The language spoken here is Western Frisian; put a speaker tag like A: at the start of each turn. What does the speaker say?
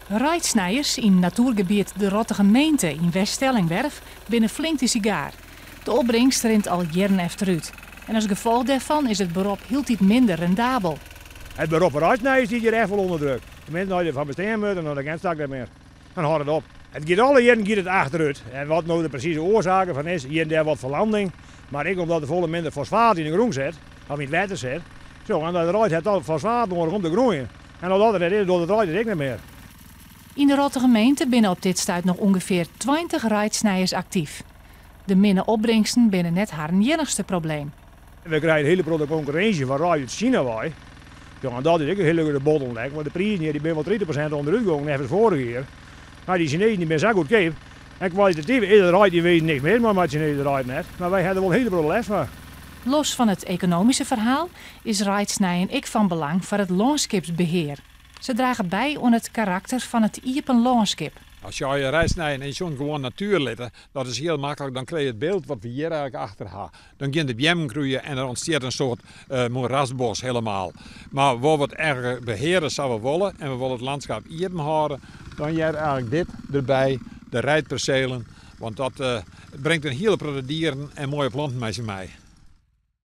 A: Reidsnijers yn natoergebiet De Rottige Meente yn Weststellingwerf binne flink de sigaar. De opbringst rint al jierren efterút. En as gefolch dêrfan is it berop hieltyd minder rendabel.
B: It berop fan reidsnijers stiet hjir echt wol ûnder druk. De minsken dy't derfan bestean moatte, no dat kin straks net mear. Dan hâldt it op. It giet alle jierren giet it achterút. En wat no de presize oarsaak derfan is, hjir en dêr wat ferlanding, mar ek omdat der folle minder fosfaat yn de grûn sit, of yn it wetter sit. Zo, en dat reid hat al fosfaat nedich om te groeien. En as dat der net is, docht it reid it ek net mear.
A: Yn de Rottige Meente binne op dit stuit noch ûngefear 20 reidsnijers aktyf. De minne opbringsten binne net harren iennichste probleem.
B: We krije in hiele protte konkurrinsje fan reid út Sina wei. Ja, en dat is ek in hiele grutte bottleneck, want de prizen hjir dy binne wol 30% ûnderút gongen neffens foarich jier. Mar dy Sinezen dy binne sa goedkeap en kwalitatyf is it reid yn wezen niks mis mei, mei it Sineeske reid net. Mar wy ha der wol in hiele protte lêst fan.
A: Los fan it ekonomyske ferhaal is reidsnijen ek fan belang foar it lânskipsbehear. Se drage by oan it karakter fan it iepen lânskip.
C: As je je reidsnijen en je soene gewoan natuer litte, dat is hiel maklik, dan krije je it byld wat we hjir eigentlik achter ha. Dan gean de beammen groeie en der ûntstiet in soart moerasbos helemaal. Mar wol we it eigentlik beheare sa we wolle en we wolle it lânskip iepen hâlde, dan heart eigentlik dit derby, de reidperselen, want dat bringt in hiele protte dieren en moaie planten mei sich mei.